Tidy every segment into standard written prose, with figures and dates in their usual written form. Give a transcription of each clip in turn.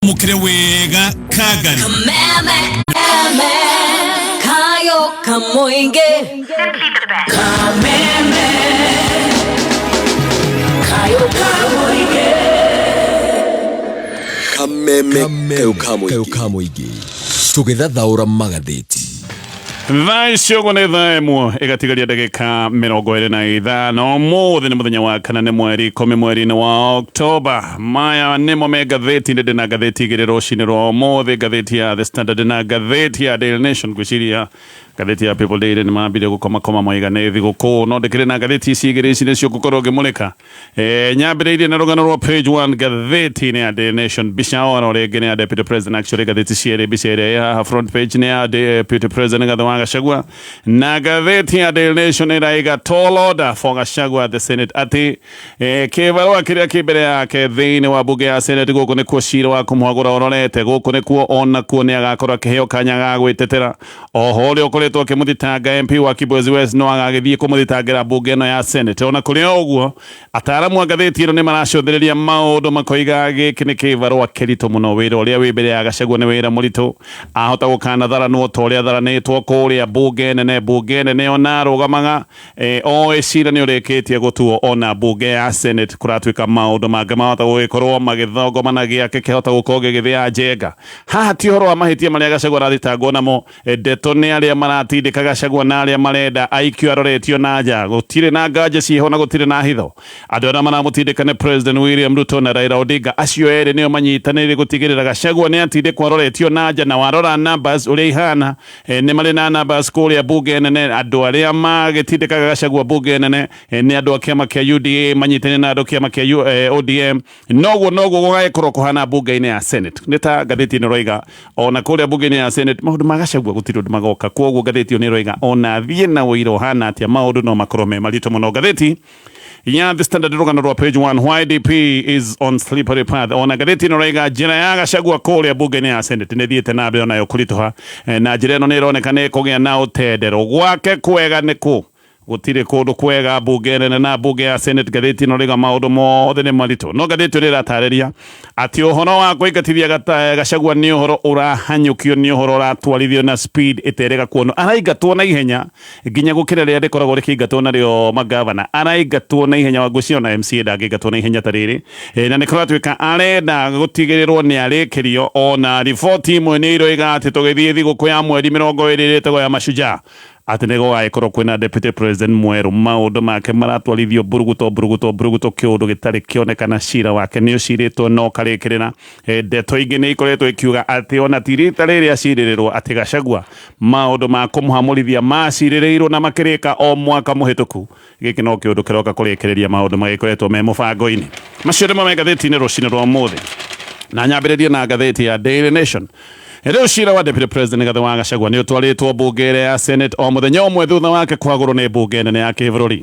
Mukire wega kagari. Kameme, kayo kamoinge. Kameme, kayo kamoinge. Kameme kayo kamoingĩ tũgĩthathaũra magathĩti. Thaa icio ũguo nĩ thaa 1 ĩgatigaria ndagĩka 25. Ũmũthĩ nĩ mũthenya wa kana, nĩ mweri 10 mweri-inĩ wa Oktoba. Maya nĩmo me ngathĩti-inĩ. Ndĩna ngathĩti igĩrĩ rũcinĩ rwa ũmũthĩ, ngathĩti ya The Standard na ngathĩti ya Daily Nation. Ngwĩciria ngathĩti ya People Daily nĩ mambire gũkomakoma moiga nĩ thigũkũ, no ndĩkĩrĩ na ngathĩti ici igĩrĩ. Ici nĩcio ngũkorwo ngĩmũrĩka. Nyambĩrĩirie na rũgano rwa page 1 ngathĩti-inĩ ya Daily Nation. Mbica oro rĩngĩ nĩ ya Deputy President. Actually, ngathĩti cierĩ, mbica ĩrĩa ĩ haha front page nĩ ya Deputy President Rigathi wa Gachagua, na ngathĩti ya Daily Nation ĩraiga "Tall order for Gachagua at the Senate", atĩ kĩbarũa kĩrĩa kĩ mbere yake thĩinĩ wa bunge ya Senate, gũkũ nĩkuo cira wa kũmũhagũra ũrorete, gũkũ nĩkuo onakuo nĩ agakorwo akĩheo kanya ga gwĩtetera. Oho ũrĩa ũkoretwo akĩmũthitanga, MP wa Kibwezi West, no agagĩthiĩ kũmũthitangĩra bunge ĩno ya Senate. Ona kũrĩ o ũguo, ataaramu a ngathĩti ĩno nĩ maracũthĩrĩria maũndũ makoiga gĩkĩ nĩ kĩbarũa kĩritũ mũno. Wĩra ũrĩa wĩ mbere ya Gachagua nĩ wĩra mũritũ. Ahota gũkanatharanwo ta ũrĩa tharanĩtwo kũrĩa bunge nene. Bunge nene ona arũgamaga oĩ cira nĩ ũrĩkĩtie gũtuo, ona bunge ya Senate kũratuĩka maũndũ mangĩ mahota gũgĩkorwo magĩthongomana, gĩake kĩhota gũkorwo gĩgĩthĩa njenga. Haha ti ũhoro wa mahĩtia marĩa Gachagua arathitangwo namo. Ndeto nĩ arĩa maratindĩka Gachagua na arĩa marenda aikio aroretio na nja. Gũtirĩ na nganja ciĩho na gũtirĩ na hitho, andũ arĩa maramũtindĩka nĩ President William Ruto na Raila Odinga. Acio erĩ nĩo manyitanĩire gũtigĩrĩra Gachagua nĩ atindĩkwo aroretio na nja. Na warora numbers ũrĩa ihana, nĩ marĩ na numbers kũrĩa bunge nene. Andũ arĩa magĩtindĩkaga Gachagua bunge nene nĩ andũ a kĩama kĩa UDA manyitanĩire na andũ kĩama kĩa ODM. Noguo gũgagĩkorwo kũhana bunge-inĩ ya Senate. Nĩ ta ngathĩti ĩno ĩroiga, ona kũrĩa bunge-inĩ ya Senate maũndũ ma Gachagua gũtirĩ ũndũ magoka. Kwoguo ngathĩti ĩyo nĩ ĩroiga ona thiĩ na ũira ũhana atĩa, maũndũ no makorwo me maritũ mũno. Ngathĩti ya The Standard, rũgano rwa page 1, "Why DP is on slippery path". Ona ngathĩti ĩno ĩroiga njĩra ya Gachagua kũrĩa bunge-inĩ ya Senate nĩ ĩthiĩte na mbere onayo kũritũha, na njĩra ĩno nĩ ĩroneka nĩ ĩkũgĩa na ũtendero. Gwake kwega nĩ kũ? Gũtirĩ kũndũ kwega bunge nene na bunge ya Senate. Ngathĩti ĩno rĩga maũndũ mothe nĩ maritũ, no ngathĩti ĩno ĩratarĩria atĩ ũhoro wa kũingatithia Gachagua nĩ ũhoro ũrahanyũkio, nĩ ũhoro ũratwarithio na speed ĩterĩga kuonwo. Araingatwo na ihenya nginya gũkĩra rĩrĩa rĩkoragwo rĩkĩingatwo narĩo magavana. Araingatwo na ihenya wa ngũcio na MCA ndangĩingatwo na ihenya ta rĩrĩ. Na nĩ kũratuĩka arenda gũtigĩrĩrwo nĩ arĩkĩrio. Ona riboti imwe nĩ iroiga atĩ tũgĩthiĩ thigũkũ ya mweri 20 ĩtagwo ya Mashujaa, atĩ nĩ gũgagĩkorwo kwĩna deputy president mwerũ. Maũndũ make maratwarithio mburuguto mburuguto mburuguto, kĩũndũ gĩtarĩ kĩonekana. Cira wake nĩ ũcirĩtwo no ũkarĩkĩrĩra. Ndeto ingĩ nĩ ikoretwo ikiuga atĩ ona ti rita rĩrĩ acirĩrĩrwo, atĩ Gachagua maũndũ ma kũmũhamũrithia macirĩrĩirwo na makĩrĩka o mwaka mũhĩtũku. Gĩkĩ no kĩũndũ kĩroka kũrĩkĩrĩria maũndũ magĩkoretwo me mũbango-inĩ. Macio nĩmo me ngathĩti-inĩ rũcinĩ rwa ũmũthĩ, na nyambĩrĩrie na ngathĩti ya Daily Nation. Rĩu cira wa Deputy President Rigathi wa Gachagua nĩ ũtwarĩtwo mbunge ĩrĩa ya Senate o mũthenya ũmwe thutha wake kũhagũrwo nĩ mbunge nene ya kĩbũrũri.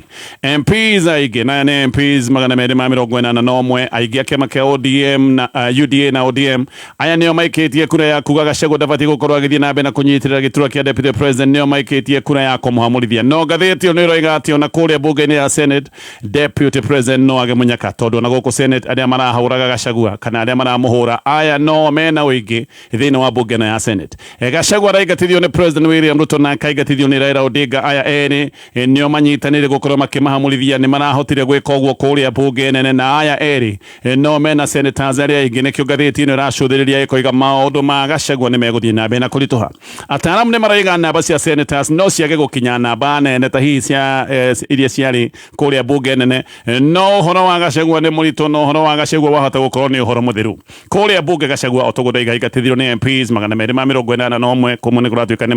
MPs aingĩ, na nĩ MPs 281, aingĩ a kĩama kĩa ODM na UDA na ODM, aya nĩo maikĩtie kura ya kuga Gachagua ndabatiĩ gũkorwo agĩthiĩ na mbere na kũnyitĩrĩra gĩturwa kĩa Deputy President. Nĩo maikĩtie kura ya kũmũhamũrithia. No ngathĩti ĩyo nĩ ĩroiga atĩ ona kũrĩa mbunge-inĩ ya Senate Deputy President no age mũnyaka, tondũ ona gũkũ Senate arĩa marahũraga Gachagua kana arĩa maramũhũra aya no mena ũingĩ thĩinĩ wa mbunge ĩno ya Senate. Gachagua araingatithio nĩ President William Ruto na akaingatithio nĩ Raila Odinga. Aya erĩ nĩo manyitanĩire gũkorwo makĩmahamũrithia. Nĩ marahotire gwĩka ũguo kũrĩa mbunge nene, na aya erĩ no mena senators arĩa aingĩ. Nĩkĩo ngathĩti ĩno ĩracũthĩrĩria ĩkoiga maũndũ ma Gachagua nĩ megũthiĩ na mbere na kũritũha. Ataaramu nĩ maraiga namba cia senators no ciage gũkinya namba nene ta hihi cia iria ciarĩ kũrĩa mbunge nene, no ũhoro wa Gachagua nĩ mũritũ, no ũhoro wa Gachagua wahota gũkorwo nĩ ũhoro mũtheru kũrĩa mbunge. Gachagua o toguo ndaiga aingatithirio nĩ MPs 281, kũmwe nĩ kũratuĩka nĩ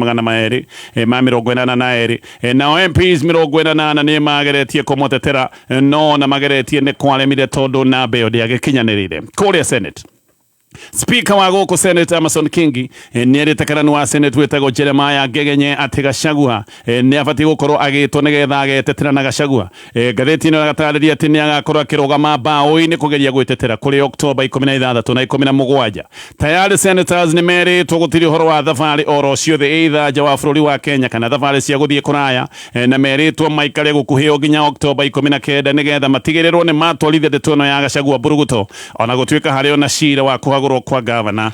282. Nao MPs 44 nĩ mageretie kũmũtetera, no na mageretie nĩ kwaremire tondũ namba ĩyo ndĩagĩkinyanĩrĩire kũrĩa Senate. Speaker wa gũkũ Senate Amason Kingi nĩ erĩte karani wa Senate wĩtagwo Jeremiah Ngegenye atĩ Gachagua nĩ abatiĩ gũkorwo agĩtwo nĩgetha agetetera. Na Gachagua, ngathĩti ĩno ĩgatarĩria atĩ nĩ agakorwo akĩrũgama mbaũ-inĩ kũgeria gwĩtetera kũrĩ Oktoba 16 na 17. Tayari senators nĩ merĩtwo gũtirĩ ũhoro wa thabarĩ oro ciothe, either nja wa bũrũri wa Kenya kana thabarĩ cia gũthiĩ kũraya, na merĩtwo maikare gũkuhĩ o nginya Oktoba 19 nĩgetha matigĩrĩrwo nĩ matwarithia ndeto ĩno ya Gachagua mburuguto, ona gũtuĩka harĩ ona cira wa kũhagũra. Kũhagũrwo kwa gavana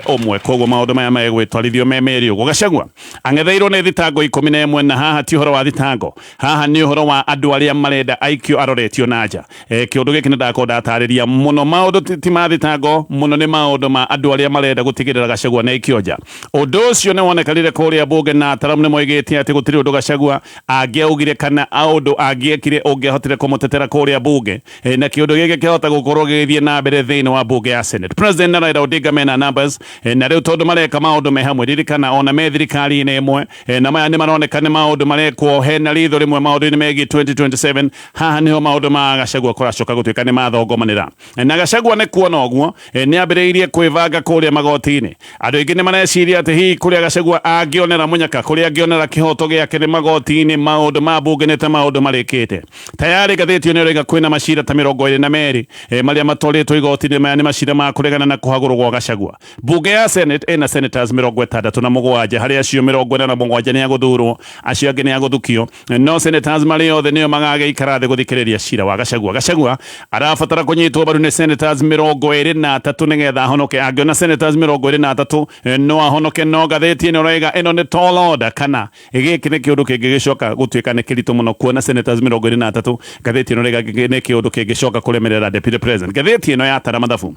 ũmwe. Koguo maũndũ maya megwĩtwarithio me merĩ ũguo. Gachagua ang'etheirwo nĩ thitango 11, na haha ti ũhoro wa thitango, haha nĩ ũhoro wa andũ arĩa marenda aikio aroretio na nja. Kĩũndũ gĩkĩ nĩ ndakorwo ndatarĩria mũno, maũndũ ti ma thitango mũno, nĩ maũndũ ma andũ arĩa marenda gũtigĩrĩra Gachagua nĩ aikio nja. Ũndũ ũcio nĩ wonekanire kũrĩa bunge, na ataramu nĩ moigĩte atĩ gũtirĩ ũndũ Gachagua angĩaugire kana ũndũ angĩekire ũngĩahotire kũmũtetera kũrĩa bunge. Na kĩũndũ gĩkĩ kĩahota gũkorwo gĩgĩthiĩ na mbere thĩinĩ wa bunge ya Senate. President na Raila Odinga mena numbers, na rĩu tondũ mareka maũndũ me hamwe, ririkana ona me thirikari-inĩ ĩmwe, na maya nĩ maroneka nĩ maũndũ marekwo hena ritho rĩmwe maũndũ-inĩ megiĩ 2027. Haha nĩho maũndũ ma Gachagua kũracoka gũtuĩka nĩ mathongomanĩra. Na Gachagua nĩ kuona ũguo, nĩ ambĩrĩirie kwĩbanga kũrĩa magoti-inĩ. Andũ aingĩ nĩ mareciria atĩ hihi kũrĩa Gachagua angĩonera mũnyaka, kũrĩa angĩonera kĩhoto gĩake nĩ magoti-inĩ. Maũndũ ma bunge nĩ ta maũndũ marĩkĩte tayarĩ. Ngathĩti ĩyo nĩ ĩroiga kwĩna macira ta 22 marĩa matwarĩtwo igoti-inĩ. Maya nĩ macira ma kũregana na kũhagũrwo gwa Gachagua. Bunge ya Senate ĩna senators 67, harĩa acio 47 nĩ agũthurwo, acio angĩ nĩ agũthukio. No senators marĩ othe nĩo magagĩikara thĩ gũthikĩrĩria cira wa Gachagua. Gachagua arabatara kũnyitwo mbaru nĩ senators 23 nĩgetha ahonoke. Angĩona senators 23, no ahonoke. No ngathĩti ĩno ĩroiga ĩno nĩ tall order, kana gĩkĩ nĩ kĩũndũ kĩngĩgĩcoka gũtuĩka nĩ kĩritũ mũno kuona senators 23. Ngathĩti ĩno ĩroiga nĩ kĩũndũ kĩngĩcoka kũremerera deputy president. Ngathĩti ĩno yatara mathabu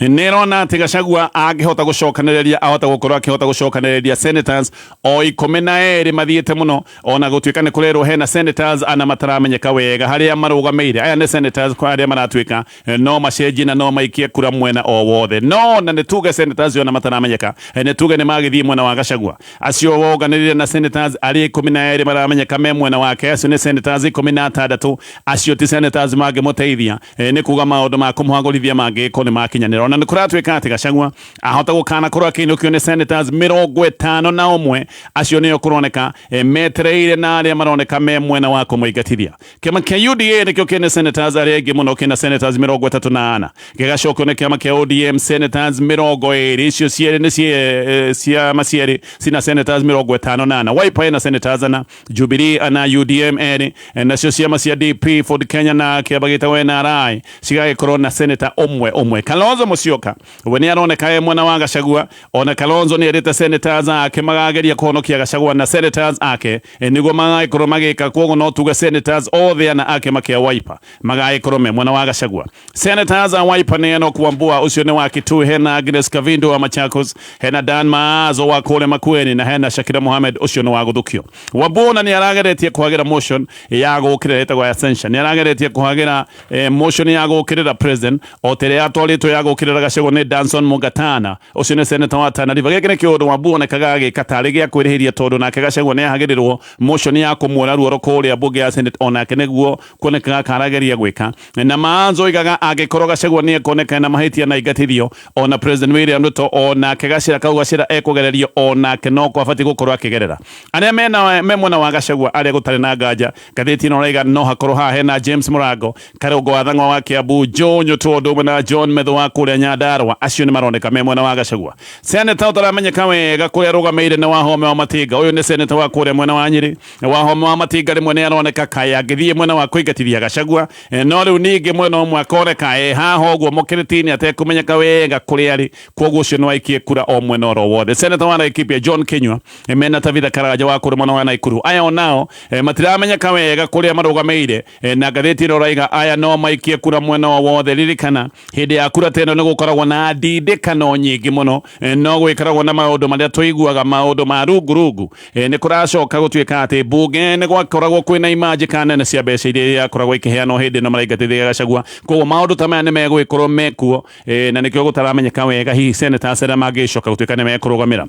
nĩ ĩrona atĩ Gachagua angĩhota gũcokanĩrĩria, ahota gũkorwo akĩhota gũcokanĩrĩria senators o 12 mathiĩte mũno, ona gũtuĩka nĩ kũrerwo hena senators ana mataramenyeka wega harĩa marũgamĩire. Aya nĩ senators kwa arĩa maratuĩka no macenjie na no maikie kura mwena o wothe. No na nĩ tuge senators ona mataramenyeka, nĩ tuge nĩ magĩthiĩ mwena wa Gachagua, acio wonganĩrĩire na senators arĩa 12 maramenyeka me mwena wake, acio nĩ senators 16. Acio ti senators mangĩmũteithia. Nĩ kuga maũndũ ma kũmũhagũrithia mangĩko nĩ makinyanĩra. Ona nĩ kũratuĩka atĩ Gachagua ahota gũkana korwo akĩinũkio nĩ senators 51, acio nĩo kũroneka metereire na arĩa maroneka me mwena wa kũmũingatithia. Kĩama kĩa UDA nĩkĩo kĩna senators arĩa aingĩ mũno, kĩna senators 34, gĩgacokio nĩ kĩama kĩa ODM, senators 20. Icio cierĩ nĩ ciama cierĩ cina senators 54. Wiper ĩna senators ana, Jubilee ana, UDM erĩ, nacio ciama cia DP, Ford Kenya na kĩama gĩtagwo NRI cigagĩkorwo na senator ũmwe ũmwe. Kalonzo Musyoka we nĩ aroneka e mwena wa Gachagua. Ona Kalonzo nĩ erĩte senators ake magageria kũhonokia Gachagua na senators ake, nĩguo magagĩkorwo magĩka. Koguo no tuge senators othe ana a kĩama kĩa Wiper magagĩkorwo me mwena wa Gachagua. Senators a Wiper nĩ Enoch Wambua, ũcio nĩ wa Kitui, hena Agnes Kavindu wa Machakos, hena Dan Maazo wa kũrĩa Makueni, na hena Shakira Mohamed, ũcio nĩ wa gũthukio. Wambua ona nĩ arageretie kũhagĩra motion ya gũkĩrĩra ĩtagwo ya censure, nĩ arageretie kũhagĩra motion ya gũkĩrĩra president o ta ĩrĩa yatwarĩtwo ya gũkĩrĩra Gachagua nĩ Danson Mungatana, ũcio nĩ senator wa Tana River. Gĩkĩ nĩ kĩũndũ Wambua onekaga agĩka tarĩ gĩa kwĩrĩhĩria, tondũ nake Gachagua nĩ ahagĩrĩrwo motion ya kũmuona ruoro kũrĩa bunge ya Senate, onake nĩguo kuonekaga karageria gwĩka. Na Maanzo oigaga angĩkorwo Gachagua nĩ ekuonekana na mahĩtia na aingatithio, ona President William Ruto onake gacĩra kau gacĩra ekũgererio, onake no kwabatiĩ gũkorwo akĩgerera. Arĩa mena me mwena wa Gachagua arĩa gũtarĩ na nganja, ngathĩti ĩno ĩraiga no hakorwo haha hena James Mũrango, Karũngo wa Thang'wa wa Kiambu, Joe Nyũtũ ũndũ ũmwe na John Methu wa kũrĩa Nyandarũa, acio nĩ maroneka me mwena wa Gachagua. Senator ũtaramenyeka wega kũrĩa arũgamĩire nĩ Wahome wa Matinga, ũyũ nĩ senator wa kũrĩa mwena wa Nyĩrĩ. Wahome wa Matinga rĩmwe nĩ aroneka kaĩ angĩthiĩ mwena wa kũingatithia Gachagua, no rĩu ningĩ mwena ũmwe akoneka e haha ũguo mũkĩrĩtini atekũmenyeka wega kũrĩa arĩ, koguo ũcio no aikie kura o mwena oro wothe. Senator wa Laikipia John Kinyua mena Tabitha Karanja wa kũrĩa mwena wa Naikuru, aya onao matiramenyeka wega kũrĩa marũgamĩire, na ngathĩti ĩno ĩraiga aya no maikie kura mwena o wothe. Ririkana hĩndĩ ya kura ta ĩno nĩ gũkoragwo na ndindĩkano nyingĩ mũno, no gwĩkaragwo na maũndũ marĩa tũiguaga maũndũ ma rungu rungu. Nĩ kũracoka gũtuĩka atĩ mbunge nĩ gwakoragwo kwĩna imanjĩka nene cia mbeca iria yakoragwo ikĩheanwo hĩndĩ ĩno maraingatithia Gachagua, koguo maũndũ ta maya nĩ megũgĩkorwo mekuo, na nĩkĩo gũtaramenyeka wega hihi senators arĩa mangĩcoka gũtuĩka nĩ mekũrũgamĩra.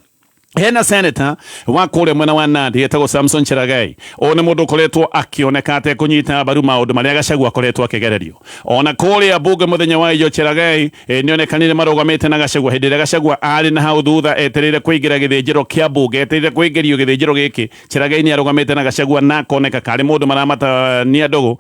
Hena senator wa kũrĩa mwena wa Nandi etagwo Samson Cherargei. Ũyũ nĩ mũndũ ũkoretwo akĩoneka atekũnyita mbaru maũndũ marĩa Gachagua akoretwo akĩgererio. Ona kũrĩa mbunge mũthenya wa ijo, Cherargei nĩonekanire marũgamĩte na Gachagua hĩndĩ ĩrĩa Gachagua arĩ na hau thutha etereire kũingĩra gĩthĩnjĩro kĩa mbunge, etereire kũingĩrio gĩthĩnjĩro gĩkĩ. Cherargei nĩ arũgamĩte na Gachagua na akoneka karĩ mũndũ maramatania ndũgũ.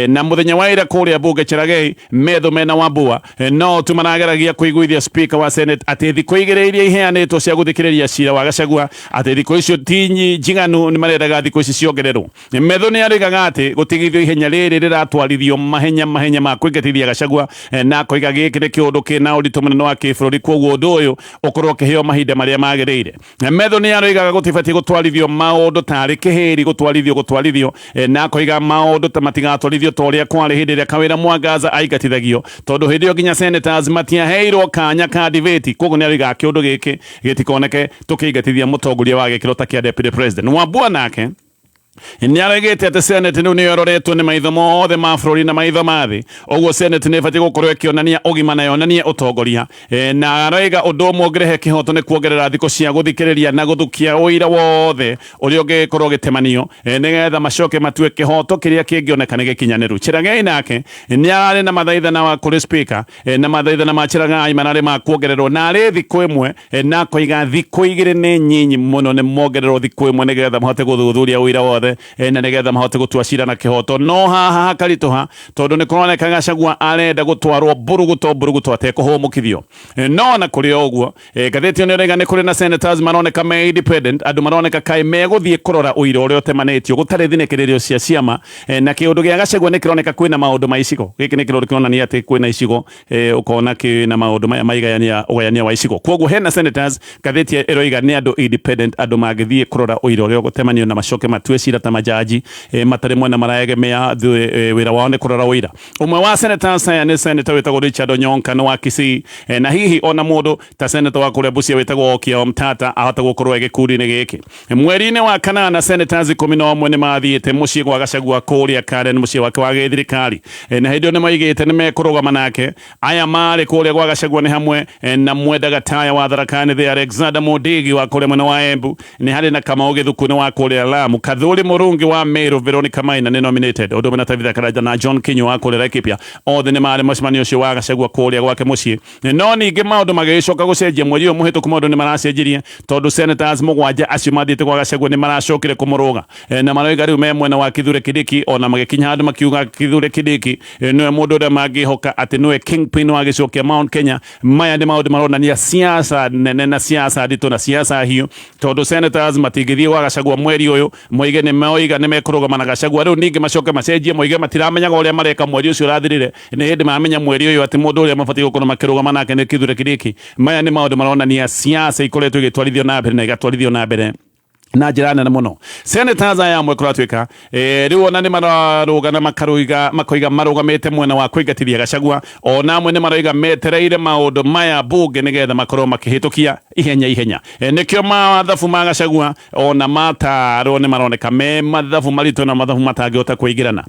Na mũthenya wa ira kũrĩa mbunge, Cherargei metho mena Wambua no tu marageragia kũiguithia speaker wa Senate atĩ thikũ 2 iria iheanĩtwo cia gũthikĩrĩria cira wa wa Gachagua atĩ thikũ icio ti njiganu, nĩ marendaga thikũ ici ciongererwo. Methu nĩ arĩgaga atĩ gũtigithio ihenya rĩrĩ rĩratwarithio mahenya mahenya ma kũingatithia Gachagua, na akoiga gĩkĩ nĩ kĩũndũ kĩna ũritũ mũnene wa kĩbũrũri, koguo ũndũ ũyũ ũkorwo ũkĩheo mahinda marĩa magĩrĩire. Methu nĩ aroigaga gũtibatiĩ gũtwarithio maũndũ tarĩ kĩhĩri gũtwarithio, na akoiga maũndũ ta matigatwarithio ta ũrĩa kwarĩ hĩndĩ ĩrĩa Kawĩra Mwangaza aingatithagio, tondũ hĩndĩ ĩyo nginya senators matiaheirwo kanya ka debate. Koguo nĩ aroigaga kĩũndũ gĩkĩ gĩtikoneke tũkĩingatithia mũtongoria wa gĩkĩro ta kĩa deputy president. Wambua nake nĩ aregete atĩ Senate rĩu nĩyo ĩroretwo nĩ maitho mothe ma bũrũri na maitho ma thĩ, ũguo Senate nĩ ĩbatiĩ gũkorwo ĩkĩonania ũgima na yonanie ũtongoria. Na araiga ũndũ ũmwe ũngĩrehe kĩhoto nĩ kuongerera thikũ cia gũthikĩrĩria na gũthukia ũira wothe ũrĩa ũngĩkorwo ũgĩtemanio, nĩgetha macoke matue kĩhoto kĩrĩa kĩngĩoneka nĩ gĩkinyanĩru. Cherargei nake nĩ ararĩ na mathaithana wa kũrĩ speaker, na mathaithana ma Cherargei mararĩ ma kuongererwo narĩ thikũ ĩmwe, na akoiga thikũ igĩrĩ nĩ nyinyi mũno, nĩ mongererwo thikũ ĩmwe nĩgetha mahote gũthuthuria ũira wothe, na nĩgetha mahote gũtua cira na kĩhoto. No haha hakaritũha tondũ nĩ kũroneka Gachagua arenda gũtwarwo mburuguto mburuguto atekũhũmũkithio. No ona kũrĩ o ũguo, ngathĩti ĩyo nĩ ĩroiga nĩ kũrĩ na senators maroneka me independent, andũ maroneka kaĩ megũthiĩ kũrora ũira ũrĩa ũtemanĩtio gũtarĩ thinĩkĩrĩrio cia ciama. Na kĩũndũ gĩa Gachagua nĩ kĩroneka kwĩna maũndũ ma icigo. Gĩkĩ nĩ kĩũndũ kĩronania atĩ kwĩna icigo, ũkona kĩna maũndũ maya maigayania ũgayania wa icigo. Koguo hena senators, ngathĩti ĩroiga nĩ andũ independent, andũ mangĩthiĩ kũrora ũira ũrĩa ũgũtemanio na macoke matue cira ta majaji, matarĩ mwena maraegemea, wĩra wao nĩ kũrora ũira. Ũmwe wa senators aya nĩ senator wĩtagwo Richard Onyonka nĩ wa Kisii, na hihi ona mũndũ ta senator wa kũrĩa Busia wĩtagwo Okiya Omtata ahota gũkorwo e gĩkundi-inĩ gĩkĩ. Mweri-inĩ wa kanana senators 11 nĩ mathiĩte mũciĩ gwa Gachagua kũrĩa Karen, mũciĩ wake wa gĩthirikari, na hĩndĩ ĩyo nĩ maigĩte nĩ mekũrũgama nake. Aya marĩ kũrĩa gwa Gachagua nĩ hamwe na Mwenda Gataya wa Tharaka Nithi, Alexander Mundigi wa kũrĩa mwena wa Embu, nĩ harĩ na Kamau Gĩthuku nĩ wa kũrĩa Lamu, Kathuri Mũrungi wa Meru, Veronica Maina nĩ nominated, ũndũ ũmwe na Tabitha Karanja na John Kinyua wa kũrĩa Laikipia. Othe nĩ marĩ mũcemanio ũcio wa Gachagua kũrĩa gwake mũciĩ. No ningĩ maũndũ magĩgĩcoka gũcenjia mweri ũyũ mũhĩtũku, maũndũ nĩ maracenjirie tondũ senators 7 acio mathiĩte kwa Gachagua nĩ maracokire kũmũrũga, na maroiga rĩu me mwena wa Kithure Kindiki. Ona magĩkinya handũ makiuga Kithure Kindiki nĩwe mũndũ ũrĩa mangĩhoka atĩ nĩwe kingpin wa gĩcigo kĩa Mount Kenya. Maya nĩ maũndũ maronania siasa nene na siasa nditũ na siasa hiũ, tondũ senators matingĩthiĩ gwa Gachagua mweri ũyũ moige nĩ moiga nĩ mekũrũgama na Gachagua, rĩu ningĩ macoke macenjie moige matiramenyaga ũrĩa mareka mweri ũcio ũrathirire, nĩ hĩndĩ mamenya mweri ũyũ atĩ mũndũ ũrĩa mabatiĩ gũkorwo makĩrũgama nake nĩ Kithure Kindiki. Maya nĩ maũndũ maronania siasa ikoretwo igĩtwarithio na mbere na igatwarithio na mbere na njĩra nene mũno. Senators aya amwe kũratuĩka, rĩu ona nĩ mararũgana makaruiga makoiga marũgamĩte mwena wa kũingatithia Gachagua, ona amwe nĩ maroiga metereire maũndũ maya bunge nĩgetha makorwo makĩhĩtũkia ihenya ihenya. Nĩkĩo mathabu ma Gachagua ona matarwo nĩ maroneka me mathabu maritũ na mathabu matangĩhota kũingĩrana.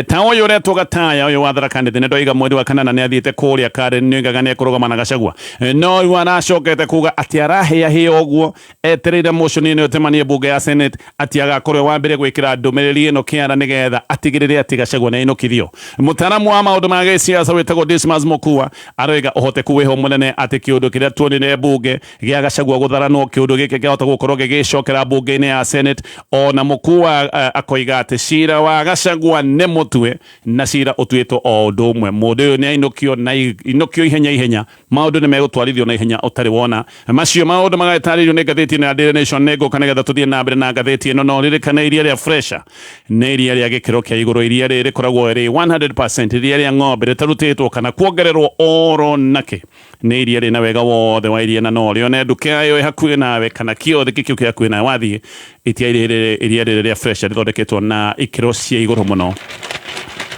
Ta ũyũ ũretwo Gataya ũyũ wa Tharaka Nithi nĩ ndoiga mweri wa kanana nĩ athiĩte kũrĩa Karen, nĩ oigaga nĩ ekũrũgama na Gachagua, no rĩu aracokete kuga atĩ arahĩahĩa ũguo etereire motion ĩno ĩtemanie bunge ya Senate atĩ agakorwo wa mbere gwĩkĩra ndũmĩrĩri ĩno kĩara nĩgetha atigĩrĩre atĩ Gachagua nĩ ainũkithio. Mũtaaramu wa maũndũ ma gĩsiasa wĩtagwo Dismas Mokua aroiga ũhoteku wĩho mũnene atĩ kĩũndũ kĩrĩa tuonire bunge gĩa Gachagua gũtharanwo, kĩũndũ gĩkĩ kĩahota gũkorwo gĩgĩcokera bunge-inĩ ya Senate. Ona Mokua akoiga atĩ cira wa Gachagua nĩ mũtue na cira ũtuĩtwo o ũndũ ũmwe, mũndũ ũyũ nĩ ainũkio na inũkio ihenya ihenya, maũndũ nĩ megũtwarithio na ihenya ũtarĩ wona. Macio maũndũ magagĩtarĩrio nĩ ngathĩti ĩno ya Daily Nation. Nĩ ngũka nĩgetha tũthiĩ na mbere na ngathĩti ĩno, no ririkane iria rĩa Fresha nĩ iria rĩa gĩkĩro kĩa igũrũ, iria rĩrĩ rĩkoragwo rĩ 100% iria rĩa ng'ombe rĩtarutĩtwo kana kuongererwo oro nakĩ. Nĩ iria rĩna wega wothe wa iria na no rĩone nduka ĩyo ĩ hakuhĩ nawe kana kiothiki kĩu kĩ hakuhĩ nawe. Wathiĩ itia iria rĩrĩ rĩa Fresha rĩthondeketwo na ikĩro cia igũrũ mũno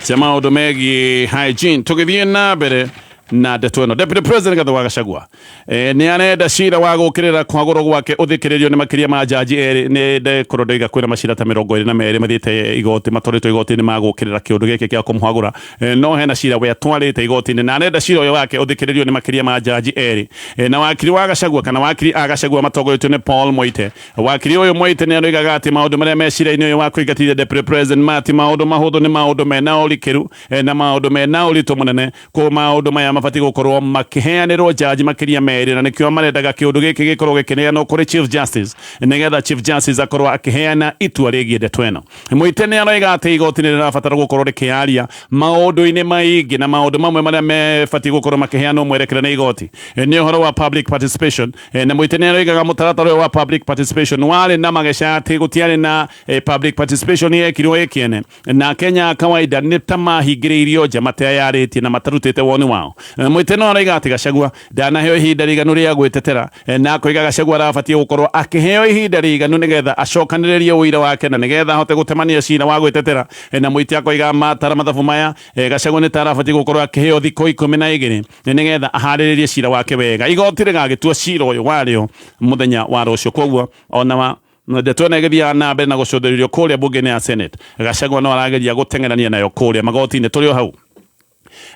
cia maũndũ megiĩ hygiene. Tũgĩthiĩ na mbere na ndeto ĩno, Deputy President Rigathi wa Gachagua nĩ arenda cira wa gũkĩrĩra kwagũrwo gwake ũthikĩrĩrio nĩ makĩria ma jaji erĩ. Nĩ ndekorwo ndoiga kwĩna macira ta 22 mathiĩte igoti, matwarĩtwo igoti-inĩ ma gũkĩrĩra kĩũndũ gĩkĩ kĩa kũmũhagũra, no hena cira we atwarĩte igoti-inĩ na arenda cira ũyũ wake ũthikĩrĩrio nĩ makĩria ma jaji erĩ. Na wakiri wa Gachagua kana wakiri a Gachagua matongoretio nĩ Paul Moite. Wakiri ũyũ Moite nĩ aroigaga atĩ maũndũ marĩa me cira-inĩ ũyũ wa kũingatithia Deputy President ma ti maũndũ mahũthũ, nĩ maũndũ mena ũrikĩru, na maũndũ mena ũritũ mũnene. Koguo maũndũ maya mabatie mabatiĩ gũkorwo makĩheanĩrwo jaji makĩria merĩ, na nĩkĩo marendaga kĩũndũ gĩkĩ gĩkorwo gĩkĩneanwo kũrĩ Chief Justice nĩgetha Chief Justice akorwo akĩheana itua rĩgiĩ ndeto ĩno. Mwite nĩ aroiga atĩ igoti nĩ rĩrabatara gũkorwo rĩkĩaria maũndũ-inĩ maingĩ, na maũndũ mamwe marĩa mebatiĩ gũkorwo makĩheanwo mwerekera nĩ igoti nĩ ũhoro wa public participation. Na Mwite nĩ aroigaga mũtaratara ũyũ wa public participation warĩ na mageca, atĩ gũtiarĩ na public participation yekirwo ĩkĩene, na Kenya kawaida nĩ ta mahingĩrĩirio nja mateyarĩtie na matarutĩte woni wao. Mwite no aroiga atĩ Gachagua ndanaheo ihinda rĩiganu rĩa gwĩtetera, na akoiga Gachagua arabatiĩ gũkorwo akĩheo ihinda rĩiganu nĩgetha acokanĩrĩrie ũira wake na nĩgetha ahote gũtemania cira wa gwĩtetera. Na Mwite akoiga matara mathabu maya, Gachagua nĩ ta arabatiĩ gũkorwo akĩheo thikũ 12 nĩgetha aharĩrĩrie cira wake wega. Igoti rĩgagĩtua cira ũyũ warĩo mũthenya wa rũciũ. Koguo ona wa ndeto ĩno ĩgĩthiaga na mbere na gũcũthĩrĩrio kũrĩa bunge-inĩ ya Senate, Gachagua no arageria gũteng'erania nayo kũrĩa magoti-inĩ. Tũrĩ o hau,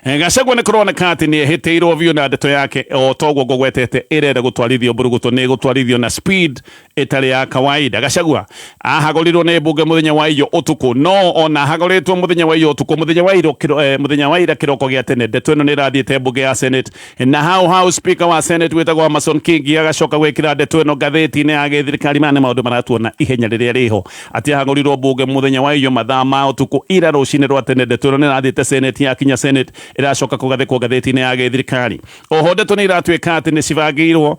Gachagua nĩ kũroneka atĩ nĩ ehĩtĩirwo biũ na ndeto yake o toguo ngũgwetete ĩrenda gũtwarithio mbũrũgũtũ, nĩ gũtwarithio na speed ĩtarĩ ya kawaida. Gachagua ahagũrirwo nĩ mbunge mũthenya wa iyo ũtukũ, no ona ahagũrĩtwo mũthenya wa iyo ũtukũ, mũthenya wa iro mũthenya wa ira kĩroko gĩa tene, ndeto ĩno nĩ ĩrathiĩte mbunge ya Senate, na hau hau speaker wa Senate wĩtagwo Amason Kingi agacoka gwĩkĩra ndeto ĩno ngathĩti-inĩ ya gĩthirikari. Maya nĩ maũndũ maratuona ihenya rĩrĩa rĩho, atĩ ahagũrirwo mbunge mũthenya wa iyo mathaa ma ũtukũ, ira rũcinĩ rwa tene ndeto ĩno nĩ ĩrathiĩte Senate, yakinya Senate ĩracoka kũgathĩkwo ngathĩti-inĩ ya gĩthirikari. Oho ndeto nĩ iratuĩka atĩ nĩ cibangĩirwo,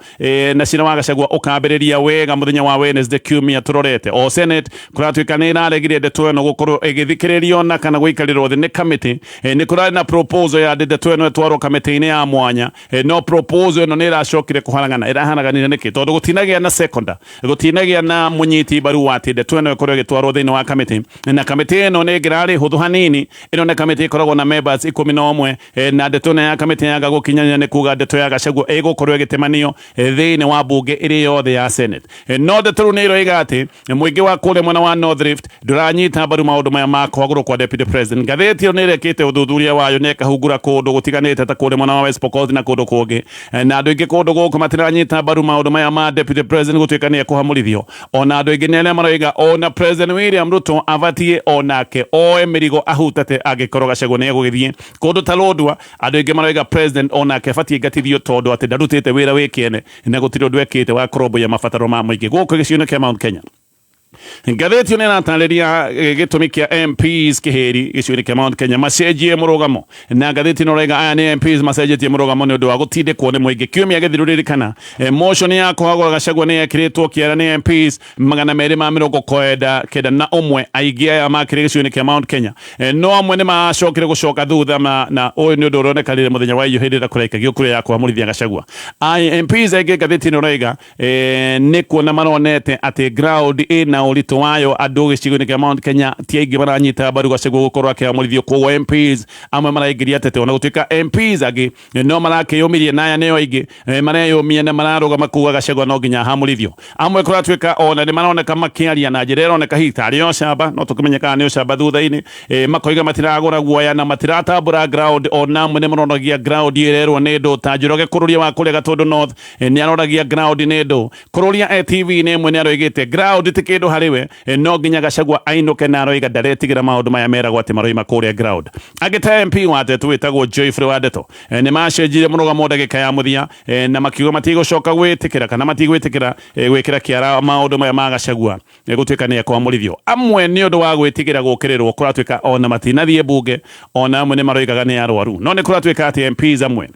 na cira wa Gachagua ũkambĩrĩria wega mũthenya wa Wednesday kiumia tũrorete. O Senate kũratuĩka nĩ ĩraregire ndeto ĩno gũkorwo ĩgĩthikĩrĩrio na kana gũikarĩrwo thĩ nĩ kamĩtĩ. Nĩ kũrarĩ na proposal ya ndeto ĩno ĩtwarwo kamĩtĩ-inĩ ya mwanya, no proposal ĩno nĩ ĩracokire kũharagana. Ĩraharaganire nĩkĩ? Tondũ gũtinagĩa na seconder, gũtinagĩa na mũnyiti mbaru wa atĩ ndeto ĩno ĩkorwo ĩgĩtwarwo thĩinĩ wa kamĩtĩ, na kamĩtĩ ĩno nĩ ĩngĩrarĩ hũthũ hanini. Ĩno nĩ kamĩtĩ ĩkoragwo na members 11, na ndeto ĩno ya kamĩtĩ yaga gũkinyania nĩ kuga ndeto ya Gachagua ĩgũkorwo ĩgĩtemanio thĩinĩ wa mbunge ĩrĩ yothe ya Senate. No ndeto rĩu nĩ iroiga atĩ mũingĩ wa kũrĩa mwena wa North Rift ndũranyita mbaru maũndũ maya ma kũhagũrwo kwa deputy president. Ngathĩti ĩyo nĩ ĩrekĩte ũthuthuria wayo na ĩkahungura kũndũ gũtiganĩte ta kũrĩa mwena wa West Pokot na kũndũ kũngĩ, na andũ aingĩ kũndũ gũkũ matiranyita mbaru maũndũ maya ma deputy president gũtuĩka nĩ ekũhamũrithio. Ona andũ aingĩ nĩ arĩa maroiga ona President William Ruto abatiĩ onake oe mĩrigo ahutate angĩkorwo Gachagua nĩ egũgĩthiĩ. Kũndũ ta Lodwar, andũ aingĩ maroiga president onake abatiĩ ingatithio, tondũ atĩ ndarutĩte wĩra wĩ kĩene na gũtirĩ ũndũ ekĩte wa kũrũmbũiya mabataro ma mũingĩ gũkũ gĩcigo-inĩ kĩa Mount Kenya. Ngathĩti ĩyo nĩ ĩratarĩria gĩtũmi kĩa MPs kĩhĩri gĩcigo-inĩ kĩa Mount Kenya macenjie mũrũgamo, na ngathĩti ĩno ĩrauga aya nĩ MPs macenjetie mũrũgamo nĩ ũndũ wa gũtindĩkwo nĩ mũingĩ. Kiumia gĩthiru, ririkana, motion ya kũhagũra Gachagua nĩ yekĩrĩtwo kĩara nĩ MPs 291, aingĩ aya makĩrĩ gĩcigo-inĩ kĩa Mount Kenya. No amwe nĩ macokire gũcoka thutha na ũyũ nĩ ũndũ ũronekanire mũthenya wa iyo hĩndĩ ĩrĩa kũraikagio kura ya kũhamũrithia Gachagua. MPs aingĩ, ngathĩti ĩno ĩroiga, nĩ kuona maronete atĩ ground ĩna ũritũ wayo, andũ gĩcigo-inĩ kĩa Mount Kenya ti aingĩ maranyita mbaru Gachagua gũkorwo akĩamũrithio. Koguo MPs amwe maraingĩria tete, ona gũtuĩka MPs angĩ no marakĩyũmirie, na aya nĩo aingĩ mareyũmia na mararũgama kuga Gachagua no nginya ahamũrithio. Amwe kũratuĩka ona nĩ maroneka makĩaria na njĩra ĩroneka hihi tarĩ ũcamba, no tũkĩmenye kana nĩ ũcamba thutha-inĩ, makoiga matiragũra guoya na matiratambũra ground. Ona amwe nĩ maronagia ground ĩrerwo nĩ ndũ, ta Njoroge Kũrũria wa kũrĩa Gatũndũ North, nĩ aroragia ground nĩ ndũ. Kũrũria e TV-inĩ ĩmwe nĩ aroigĩte ground ti kĩndũ harĩ we, no nginya Gachagua ainũke, na aroiga ndaretigĩra maũndũ maya meragwo atĩ maroima kũrĩa ground. Angĩ ta MP wa Ndeto wĩtagwo Joyfrey wa Ndeto, nĩ macenjirie mũrũgamo ndagĩka ya mũthia, na makiuga matigũcoka gwĩtĩkĩra kana matigwĩtĩkĩra gwĩkĩra kĩara maũndũ maya ma Gachagua gũtuĩka nĩ ekwamũrithio. Amwe nĩ ũndũ wa gwĩtigĩra gũkĩrĩrwo kũratuĩka ona matinathiĩ mbunge, ona amwe nĩ maroigaga nĩ arwaru. No nĩ kũratuĩka atĩ MPs amwe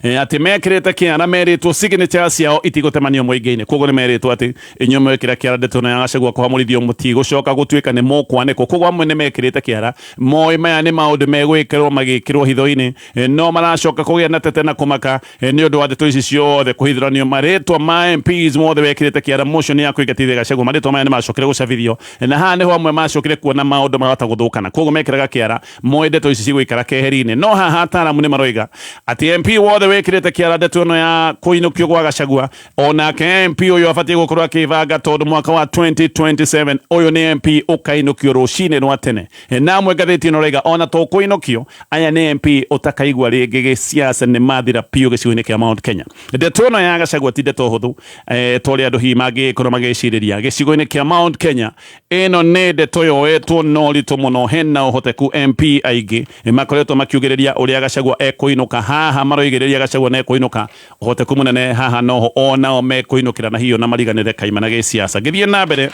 atĩ mekĩrĩte kĩara merĩtwo signature ciao itigũtemanio mũingĩ-inĩ. Koguo nĩ merĩtwo atĩ inyuĩ mwekĩra kĩara ndeto na ya Gachagua kũhamũrithio, mũtigũcoka gũtuĩka nĩ mũkwanĩkwo. Koguo amwe nĩ mekĩrĩte kĩara moĩ maya nĩ maũndũ megwĩkĩrwo magĩkĩrwo hitho-inĩ, no maracoka kũgĩa na tete na kũmaka nĩ ũndũ wa ndeto ici ciothe kũhithũranio, marĩtwa ma MPs mothe wekĩrĩte kĩara motion ya kũingatithia Gachagua. Marĩtwa maya nĩ macokire gũcabithio, na haha nĩho amwe macokire kuona maũndũ mahota gũthũkana. Koguo mekĩraga kĩara moĩ ndeto ici cigũikara keheri-inĩ. No haha ataaramu nĩ maroiga atĩ MP wothe Wothe wĩkĩrĩte kĩara ndeto ĩno ya kũinũkio gwa Gachagua, onake MP ũyũ abatiĩ gũkorwo akĩbanga, tondũ mwaka wa 2027 ũyũ nĩ MP ũkainũkio rũcinĩ rwa tene. Namwe ngathĩti ĩno raiga ona to kũinũkio, aya nĩ MP ũtakaigua rĩngĩ gĩsiasa, nĩ mathira biũ gĩcigo-inĩ kĩa Mount Kenya. Ndeto ĩno ya Gachagua ti ndeto hũthũ ta ũrĩa andũ hihi mangĩkorwo magĩcirĩria gĩcigo-inĩ kĩa Mount Kenya. Ĩno nĩ ndeto yoetwo na ũritũ mũno. Hena ũhoteku MP aingĩ makoretwo makiugĩrĩria ũrĩa Gachagua ekũinũka haha, maroigĩrĩria Gachagua na ekũinũka, ũhoteku mũnene haha noho onao mekũinũkĩra na hiyo na mariganĩre kaimana gĩsiasa. Ngĩthiĩ na mbere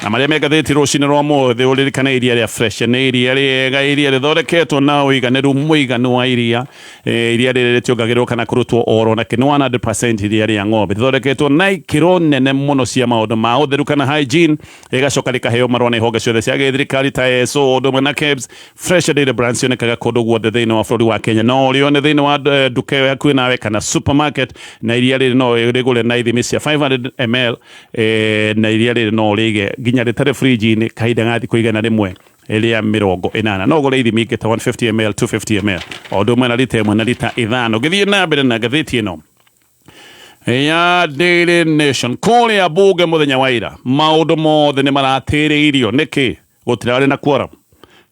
na marĩa me ngathĩti rũcinĩ rwa mũthĩ, ũririkane iria rĩa Fresh nĩ iria rĩega, iria rĩthondeketwo na ũiganĩru mũiganu wa iria. Iria rĩrĩ rĩtiongagĩrĩrwo kana kũrutwo oro nakĩ, nĩ 100% iria rĩa ng'ombe, rĩthondeketwo na ikĩro nene mũno cia maũndũ ma ũtheru kana hygiene, rĩgacoka rĩkaheo marũa nĩ honge ciothe cia gĩthirikari ta ESO ũndũ ũmwe na KEBS. Fresh Dairy Brands cionekaga kũndũ guothe thĩinĩ wa bũrũri wa Kenya, no ũrĩone thĩinĩ wa nduka ĩyo hakuhĩ nawe kana supermarket. Na iria rĩrĩ no rĩgũre na ithimi cia 500 ml, na iria rĩrĩ no ũrĩige nginya rĩtarĩ fridge-inĩ kahinda ga thikũ 180. No ũgũre ithimi ingĩ ta 150 ml, 250 ml, o ũndũ ũmwe na lita 1 na lita 5. Ngĩthiĩ na mbere na ngathĩti ĩno ya Daily Nation, kũrĩa bunge mũthenya wa ira maũndũ mothe nĩ maratĩrĩirio. Nĩkĩ gũtirarĩ na quorum?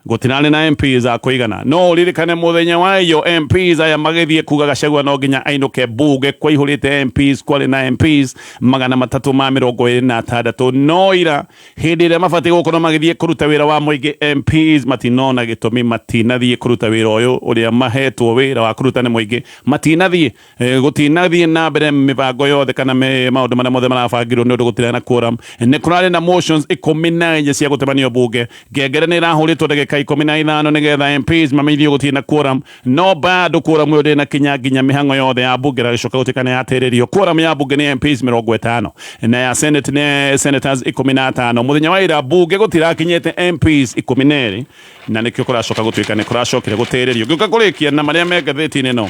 Gũtirarĩ na MPs a kũigana. No ũririkane mũthenya wa iyo MPs aya magĩthiĩ kuga Gachagua no nginya ainũke, bunge kwaihũrĩte MPs, kwarĩ na MPs 326. No ira hĩndĩ ĩrĩa mabatiĩ gũkorwo magĩthiĩ kũruta wĩra wa mũingĩ, MPs matinona gĩtũmi, matinathiĩ kũruta wĩra ũyũ ũrĩa mahetwo wĩra wa kũruta nĩ mũingĩ, matinathiĩ. Gũtinathiĩ na mbere mĩbango yothe kana maũndũ marĩa mothe marabangirwo nĩ ũndũ gũtirĩ na quorum. Nĩ kũrarĩ na motions 14 cia gũtemanio bunge. Ngengere nĩ ĩrahũrĩtwo ndagĩka 15 nĩgetha MPs mamenyithio gũtirĩ na quorum, no bado quorum ĩyo ndĩnakinya nginya mĩhang'o yothe ya bunge ĩragĩcoka gũtuĩka nĩ yatĩrĩrio. Quorum ya bunge nĩ MPs 50 na ya Senate nĩ senators 15. Mũthenya wa ira bunge gũtirakinyĩte MPs 12, na nĩkĩo kũracoka gũtuĩka nĩ kũracokire gũtĩrĩrio. Ngĩũka kũrĩkia na marĩa me ngathĩti-inĩ ĩno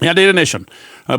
ya Daily Nation,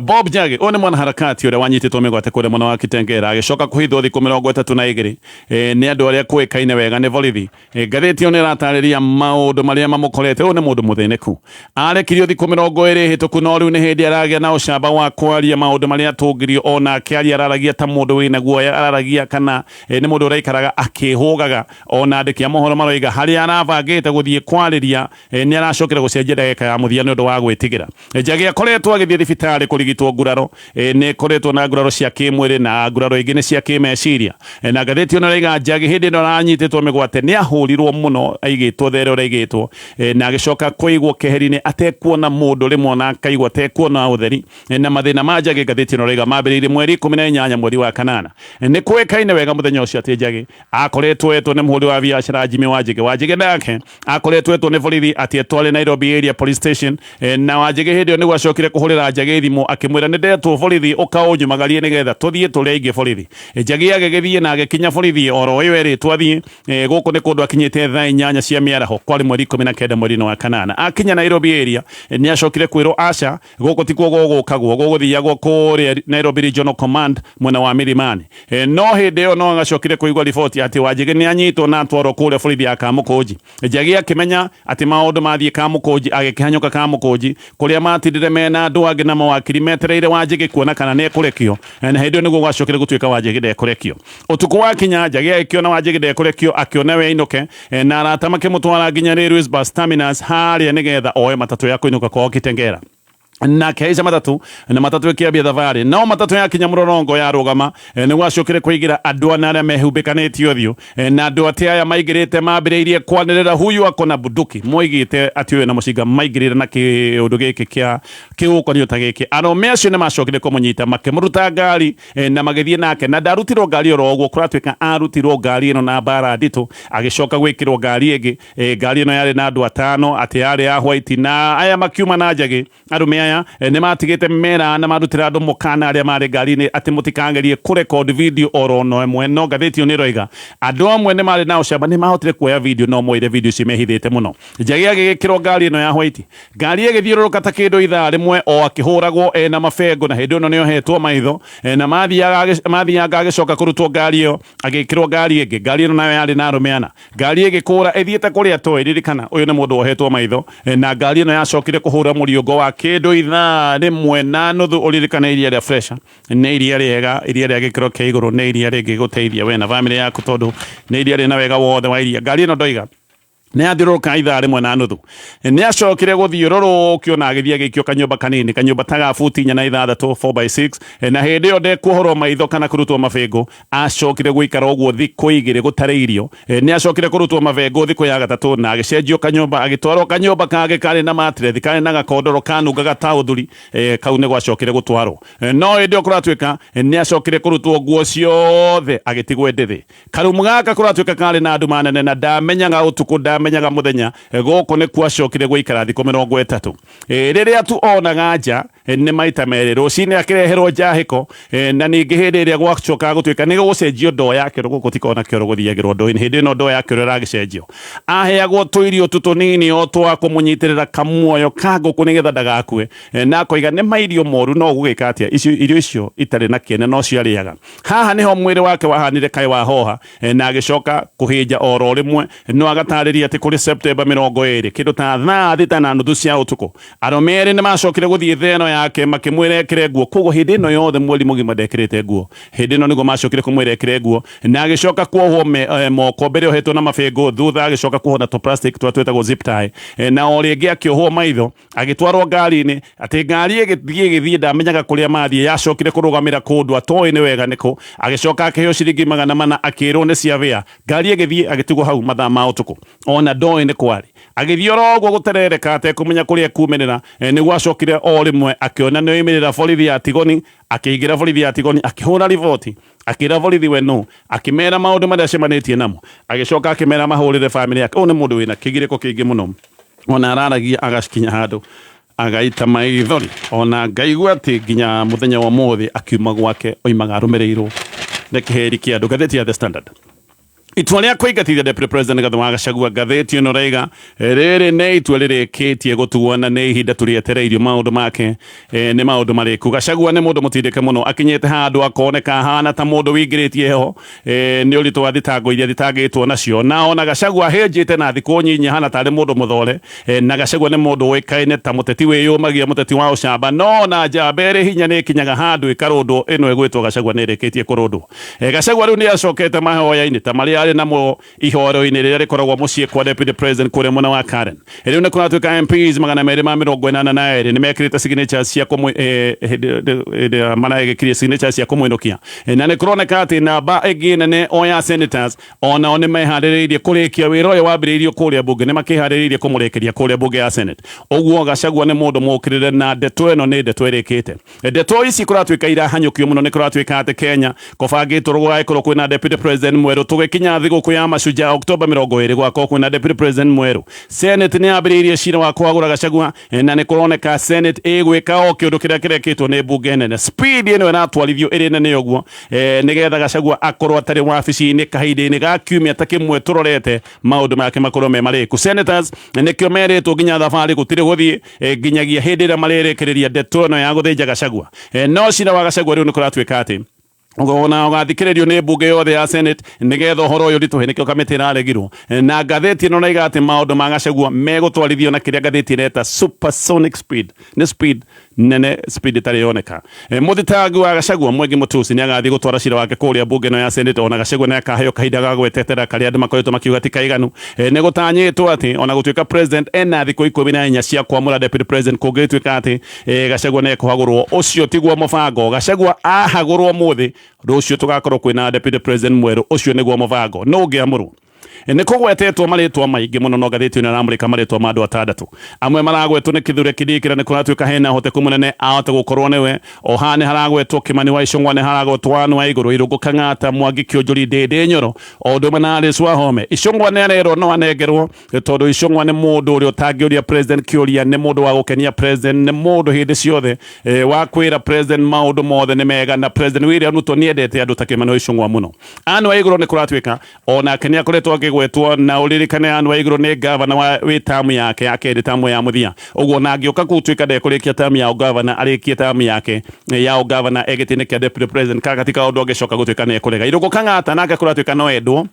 Bob Njagi, ũyũ nĩ mwanaharakati ũrĩa wanyitĩtwo mĩgwate kũrĩa mwena wa Kitengela, agĩcoka kũhithwo thikũ 32 nĩ andũ arĩa kũĩkaine wega nĩ borithi. Ngathĩti ĩyo nĩ ĩratarĩria maũndũ marĩa mamũkorete. Ũyũ nĩ mũndũ mũthĩnĩku, arekirio thikũ 20 hĩtũku, no rĩu nĩ hĩndĩ aragĩa na ũcamba wa kwaria maũndũ marĩa atũngirio. Ona akĩaria araragia ta mũndũ wĩna guoya, araragia kana nĩ mũndũ ũraikaraga akĩhũgaga. Ona andĩki a mohoro maroiga harĩa arabangĩte gũthiĩ kwarĩria nĩ aracokire gũcenjia ndagĩka ya mũthia nĩ ũndũ wa gwĩtigĩra. Njagi akoretwo agĩthiĩ thibitarĩ kũrigitwo nguraro, nĩ koretwo na nguraro cia kĩmwĩrĩ na nguraro ingĩ nĩ cia kĩmeciria. Na ngathĩti ĩno ĩraiga Njagi hĩndĩ ĩno aranyitĩtwo mĩgwate nĩ ahũrirwo mũno, aigĩtwo there ũrĩa aigĩtwo, na agĩcoka kũigwo keheri-inĩ atekuona mũndũ rĩmwe, ona akaigwo atekuona ũtheri. Na mathĩna ma Njagi, ngathĩti ĩno ĩraiga, mambĩrĩirie mweri 18 mweri wa kanana. Nĩ kũĩkaine wega mũthenya ũcio atĩ Njagi akoretwo etwo nĩ mũhũri wa biacara Jimmy Wanjigi. Wanjigi nake akoretwo etwo nĩ borithi atĩ etware Nairobi Area Police Station. Na Wanjigi hĩndĩ ĩyo nĩguo acokire kũhũrĩra Njagi thimũ akĩmwĩra, "Nĩ ndetwo borithi, ũkaũnyumagarie nĩgetha tũthiĩ tũrĩ aingĩ borithi." Njagi agĩgĩthiĩ na agĩkinya borithi oro ĩyo ĩrĩtwo athiĩ. Gũkũ nĩ kũndũ akinyĩte thaa 8 cia mĩaraho, kwarĩ mweri 19 mweri-inĩ wa kanana. Akinya Nairobi Area nĩ acokire kwĩrwo aca, gũkũ tikuo gũgũkagwo, gũgũthiagwo kũrĩa Nairobi Regional Command mwena wa Milimani. No hĩndĩ ĩyo no agacokire kũigua riboti atĩ Wanjigi nĩ anyitwo na atwarwo kũrĩa borithi ya Kamũkũnji. Njagi akĩmenya atĩ maũndũ mathiĩ Kamũkũnji, agĩkĩhanyũka Kamũkũnji kũrĩa matindire mena andũ angĩ na mawakiri metereire Wanjigi kuona kana nĩ ekũrekio. Na hĩndĩ ĩyo nĩguo gwacokire gũtuĩka Wanjigi ndekũrekio. Ũtukũ wakinya, Njagi agĩkĩona Wanjigi ndekũrekio, akĩona we ainũke, na arata makĩmũtwara nginya Railways Bus Terminus harĩa nĩgetha oe matatũ ya kũinũka kwao Kitengela. Na akĩhaica matatũ na matatũ ĩkĩambia thabarĩ, no matatũ yakinya mũrorongo yarũgama. Nĩ gwacokire kũingĩra andũ ana arĩa mehumbĩkanĩtie ũthiũ, na andũ atĩ aya maingĩrĩte mambĩrĩirie kwanĩrĩra, "Huyu ako na bunduki." Moigĩte atĩ ũyũ na mũcinga. Maingĩrĩre na kĩũndũ gĩkĩ kĩa kĩũkonio ta gĩkĩ. Arũme acio nĩ macokire kũmũnyita, makĩmũruta ngari na magĩthiĩ nake, na ndarutirwo ngari oro ũguo, kũratuĩka arutirwo ngari ĩno na mbara nditũ, agĩcoka gwĩkĩrwo ngari ĩngĩ. Ngari ĩno yarĩ na andũ atano, atĩ yarĩ ya white, na aya makiuma na Njagi. Arũme aya nĩ matigĩte mera na marutĩra andũ mũkana arĩa marĩ ngari-inĩ atĩ mũtikagerie kũrecord video oro no ĩmwe. No ngathĩti ĩyo nĩ ĩroiga andũ amwe nĩ marĩ na ũcamba, nĩ mahotire kuoya video, no moire video icio mehithĩte mũno. Njagi agĩgĩkĩrwo ngari ĩno ya white, ngari ĩgĩthiũrũrũka ta kĩndũ ithaa rĩmwe o akĩhũragwo ena mabengo, na hĩndĩ ĩno nĩ ohetwo maitho. Na mathiaga agĩcoka kũrutwo ngari ĩyo, agĩkĩrwo ngari ĩngĩ. Ngari ĩno nayo yarĩ na arũme ana. Ngari ĩgĩkũra ĩthiĩte kũrĩa toĩ. Ririkana ũyũ nĩ mũndũ wohetwo maitho. Na ngari ĩno yacokire kũhũra mũriũngo wa kĩndũ. Ithaa 1:30. Ũririkane iria rĩa Fresha nĩ iria rĩega, iria rĩa gĩkĩro kĩa igũrũ, nĩ iria rĩngĩgũteithia we na bamĩrĩ yaku, tondũ nĩ iria rĩna wega wothe wa iria. Ngari ĩno ndoiga nĩ athiũrũrũka ithaa 1:30, nĩ acokire gũthiũrũrũkio na agĩthiĩ agĩikio kanyũmba kanini, kanyũmba ta ga buti 4 na 6, 4 by 6, na hĩndĩ ĩyo ndekuohorwo maitho kana kũrutwo mabĩngũ. Acokire gũikara ũguo thikũ 2 gũtarĩ irio. Nĩ acokire kũrutwo mabĩngũ thikũ ya gatatũ na agĩcenjio kanyũmba, agĩtwarwo kanyũmba kangĩ karĩ na matrethi, karĩ na gakondoro kanungaga ta ũthuri. Kau nĩ gwacokire gũtwarwo, no hĩndĩ ĩyo kũratuĩka nĩ acokire kũrutwo nguo ciothe, agĩtigwo ndĩthĩ. Karumu gaka kũratuĩka karĩ na nduma nene, na ndamenyaga ũtukũ, ndamenyaga mũthenya. Gũkũ nĩ kwacokire gũikara thikũ 30. Rĩrĩa tu onaga nja nĩ maita merĩ rũcinĩ, akĩreherwo njahĩko, na ningĩ hĩndĩ ĩrĩa gwacokaga gũtuĩka nĩ gũgũcenjio ndoo ya kĩoro. Gũkũ tiko na kĩoro gũthiagĩrwo ndoo-inĩ. Hĩndĩ ĩno ndoo ya kĩoro ĩragĩcenjio, aheagwo tũirio tu tũnini o twa kũmũnyitĩrĩra kamuoyo ka ngũkũ nĩgetha ndagakue. Na akoiga nĩ mairio moru, no gũgĩka atĩa, icio irio icio itarĩ na kĩene no ciarĩaga. Haha nĩho mwĩrĩ wake wahanire kaĩ wahoha, na agĩcoka kũhĩnja oro rĩmwe. No agatarĩria atĩ kũrĩ Septemba 20, kĩndũ ta thaa 6:30 cia ũtukũ, arũme erĩ nĩ macokire gũthiĩ theno yake makĩmwĩra ekĩre nguo. Koguo hĩndĩ ĩno yothe, mweri mũgima, ndekĩrĩte nguo. Hĩndĩ ĩno nĩguo macokire kũmwĩra ekĩre nguo, na agĩcoka kuohwo moko. Mbere ohetwo na mabĩngũ, thutha agĩcoka kuohwo na tũ plastic tũrĩa twĩtagwo zip tie, na o rĩngĩ akĩohwo maitho, agĩtwarwo ngari-inĩ. Atĩ ngari ĩgĩthiĩ ĩgĩthiĩ, ndamenyaga kũrĩa mathiĩ. Yacokire kũrũgamĩra kũndũ atoĩ nĩ wega nĩkũ. Agĩcoka akĩheo ciringi 400, akĩrwo nĩ cia bĩa. Ngari ĩgĩthiĩ, agĩtigwo hau mathaa ma ũtukũ, ona ndoĩ nĩ kwarĩ. Agĩthiĩ oro ũguo gũterereka atekũmenya kũrĩa ekumĩrĩra. Nĩguo acokire o rĩmwe akĩona nĩ oimĩrĩra borithi ya Tigoni. Akĩingĩra borithi ya Tigoni, akĩhũra riboti, akĩra borithi we nũ, akĩmera maũndũ marĩa acemanĩtie namo, agĩcoka akĩmera mahũrĩre bamĩrĩ yake. Ũyũ nĩ mũndũ wĩna kĩgirĩko kĩingĩ mũno, ona araragia agakinya handũ agaita maithori, ona ngaigua atĩ nginya mũthenya wa ũmũthĩ akiuma gwake oimaga arũmĩrĩirwo nĩ kĩhĩri kĩa andũ. Ngathĩti ya The Standard, itua rĩa kũingatithia Deputy President Rigathi wa Gachagua. Ngathĩti ĩno raiga rĩrĩ nĩ itua rĩrĩkĩtie gũtuo na nĩ ihinda tũrĩetereirio maũndũ make nĩ maũndũ marĩkũ. Gachagua nĩ mũndũ mũtindĩke mũno, akinyĩte handũ akoneka ahana ta mũndũ wingĩrĩtie heho nĩ ũritũ wa thitango iria thitangĩtwo nacio, na ona Gachagua ahĩnjĩte na thikũ nyinyi ahana tarĩ mũndũ mũthore. Na Gachagua nĩ mũndũ ũĩkaine ta mũteti wĩyũmagia, mũteti wa ũcamba, no ona njamba ĩrĩ hinya nĩ ĩkinyaga handũ ĩkarũndwo. Ĩno ĩgwĩtwo Gachagua nĩ ĩrĩkĩtie kũrũndwo. Gachagua rĩu nĩ acokete mahoya-inĩ ta marĩa arĩ namo ihoro-inĩ rĩrĩa rĩkoragwo mũciĩ kwa Deputy President kũrĩa mwena wa Karen. Rĩu nĩ kũratuĩka MPs 282 nĩ mekĩrĩte signatures cia kũmũ hĩndĩ ĩrĩa maragĩkirie signatures cia kũmũinũkia. Na nĩ kũroneka atĩ namba ĩngĩ nene o ya senators onao nĩ meharĩrĩirie kũrĩkia wĩra ũyũ wambĩrĩirio kũrĩa bunge, nĩ makĩharĩrĩirie kũmũrĩkĩria kũrĩa bunge ya Senate. Ũguo Gachagua nĩ mũndũ mũkĩrĩre, na ndeto ĩno nĩ ndeto ĩrĩkĩte. Ndeto ici kũratuĩka irahanyũkio mũno. Nĩ kũratuĩka atĩ Kenya kũbangĩtwo gũgagĩkorwo kwĩna deputy president mwerũ tũgĩkinya thigũkũ ya Mashujaa, Oktoba 20, gwakorwo kwĩna deputy president mwerũ. Senate nĩ yambĩrĩirie cira wa kũhagũra Gachagua, na nĩ kũroneka Senate ĩgwĩka o kĩũndũ kĩrĩa kĩrekĩtwo nĩ mbunge nene. Speed ĩno ĩratwarithio ĩrĩ nene ũguo nĩgetha Gachagua akorwo atarĩ wabici-inĩ kahinda-inĩ ga kiumia ta kĩmwe tũrorete, maũndũ make makorwo me marĩku. Senators nĩkĩo merĩtwo nginya thabarĩ gũtirĩ gũthiĩ nginyagia hĩndĩ ĩrĩa marĩrĩkĩrĩria ndeto ĩno ya gũthĩnja Gachagua. No cira wa Gachagua rĩu nĩ kũratuĩka atĩ ona ũgathikĩrĩrio nĩ mbunge yothe ya Senate nĩgetha ũhoro ũyũ ũritũhe, nĩkĩo kamĩtĩ ĩraregirwo. Na ngathĩti ĩno naiga atĩ maũndũ ma Gachagua megũtwarithio na kĩrĩa ngathĩti ĩreta supersonic speed, nĩ speed nene, speed ĩtarĩ yoneka. Mũthitangi wa Gachagua Mwengi Mũtusi nĩ agathiĩ gũtwara cira wake kũrĩa mbunge ĩno ya Senate. Ona Gachagua nĩ akaheo kahinda ga gwetetera karĩa andũ makoretwo makiuga ti kaiganu. Nĩ gũtanyĩtwo atĩ ona gũtuĩka president ena thikũ 14 cia kwamũra deputy president kũngĩtuĩka atĩ Gachagua nĩ ekũhagũrwo, ũcio tiguo mũbango. Gachagua ahagũrwo mũthĩ, rũciũ tũgakorwo kwĩna deputy president mwerũ. Ũcio nĩguo mũbango. No ũngĩamũrwo, nĩ kũgwetetwo marĩtwa maingĩ mũno, no ngathĩti ĩno ĩramũrĩka marĩtwa ma andũ atandatũ. Amwe maragwetwo nĩ Kithure Kindiki, na nĩ kũratuĩka hena ũhoteku mũnene ahote gũkorwo nĩwe. O haha nĩ haragwetwo Kimani wa Ichung'wa, nĩ haragwetwo Anne Waigũrũ, Irũngũ Kang'ata, Mwangi Kĩũnjũri, Ndĩndĩ Nyoro, o ũndũ ũmwe na Alice Wahome. Ichung'wa nĩ arerwo no anengerwo, tondũ Ichung'wa nĩ mũndũ ũrĩa ũtangĩũria president kĩũria, nĩ mũndũ wa gũkenia president, nĩ mũndũ hĩndĩ ciothe wa kwĩra president maũndũ mothe nĩ mega, na President William Ruto nĩ endete andũ ta Kimani wa Ichung'wa mũno. Anne Waigũrũ nĩ kũratuĩka onake nĩ akoretwo akĩgwetwo, na ũririkane Anne Waigũrũ nĩ gavana wa wĩ tamu yake ya kerĩ, tamu ya mũthia. Ũguo na angĩũka gũtuĩka ndekũrĩkia tamu ya ũgavana, arĩkie tamu yake ya ũgavana e gĩtĩ-inĩ kĩa deputy president, kaka ti kaũndũ angĩcoka gũtuĩka nĩ ekũrega. Irũngũ Kang'ata nake kũratuĩka no endwo.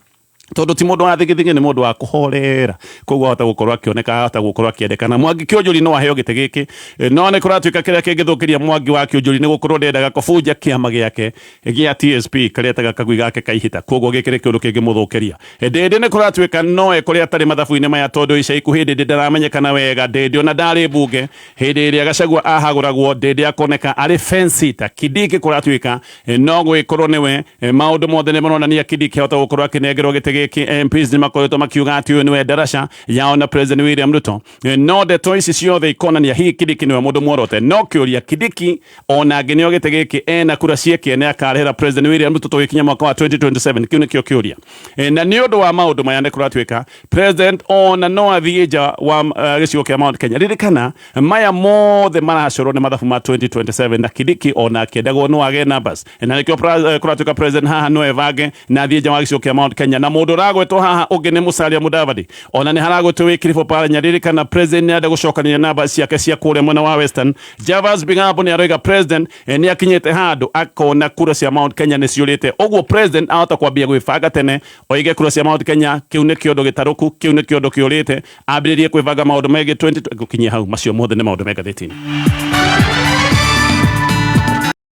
Tondu ti mundu wa thigithigi, ni mundu wa kuhorera, koguo ahota gukorwo akioneka, ahota gukorwo akiendekana. Mwangi Kiunjuri no aheo gĩtĩ gĩkĩ, no nĩ kũratuĩka kĩrĩa kĩngĩthũkĩria Mwangi wa Kiunjuri nĩ gũkorwo ndendaga kũbunja kĩama gĩake gĩa TSP karĩa etaga kagui gake kaihita, koguo gĩkĩ nĩ kĩũndũ kĩngĩmũthũkĩria. Ndĩndĩ nĩ kũratuĩka no ekore atarĩ mathabu-inĩ maya, tondũ ica ikuhĩ Ndĩndĩ ndaramenyekana wega. Ndĩndĩ ona ndarĩ mbunge hĩndĩ ĩrĩa Gachagua ahagũragwo, Ndĩndĩ akoneka arĩ fence-sitter. Kindiki kũratuĩka no gwĩkorwo nĩwe, maũndũ mothe nĩ maronania Kindiki ahota gũkorwo akĩnengerwo gĩtĩ gĩkĩ. MPs nĩ makoretwo makiuga atĩ ũyũ nĩwe ndaraca yao na President William Ruto, no ndeto ici ciothe ikonania hihi Kindiki nĩwe mũndũ muorote. No kĩũria, Kindiki ona angĩneo gĩtĩ gĩkĩ, ena kura ciĩkĩene akarehera President William Ruto tũgĩkinya mwaka wa 2027? Kĩu nĩkĩo kĩũria. Na nĩ ũndũ wa maũndũ maya nĩ kũratuĩka president ona no athiĩ nja wa gĩcigo kĩa Mount Kenya. Ririkana maya mothe maracorwo nĩ mathabu ma 2027, na Kindiki ona akĩendagwo no age numbers, na nĩkĩo kũratuĩka president haha no evange na athiĩ nja wa gĩcigo kĩa Mount Kenya. Na mũndũ ũragwetwo haha ũngĩ nĩ Musalia Mudavadi, ona nĩ haragwetwo Wycliffe Oparanya. Ririkana president nĩ arenda gũcokanĩria namba ciake cia kũrĩa mwena wa Western. Javas Bigabo nĩ aroiga president nĩ akinyĩte handũ akona kura cia Mount Kenya nĩ ciũrĩte, ũguo president ahota kwambia gwĩbanga tene, oige kura cia Mount Kenya kĩu nĩ kĩondo gĩtarũku, kĩu nĩ kĩondo kĩũrĩte, ambĩrĩrie kwĩbanga maũndũ megiĩ 20 gũkinyia hau. Macio mothe nĩ maũndũ me ngathĩti-inĩ.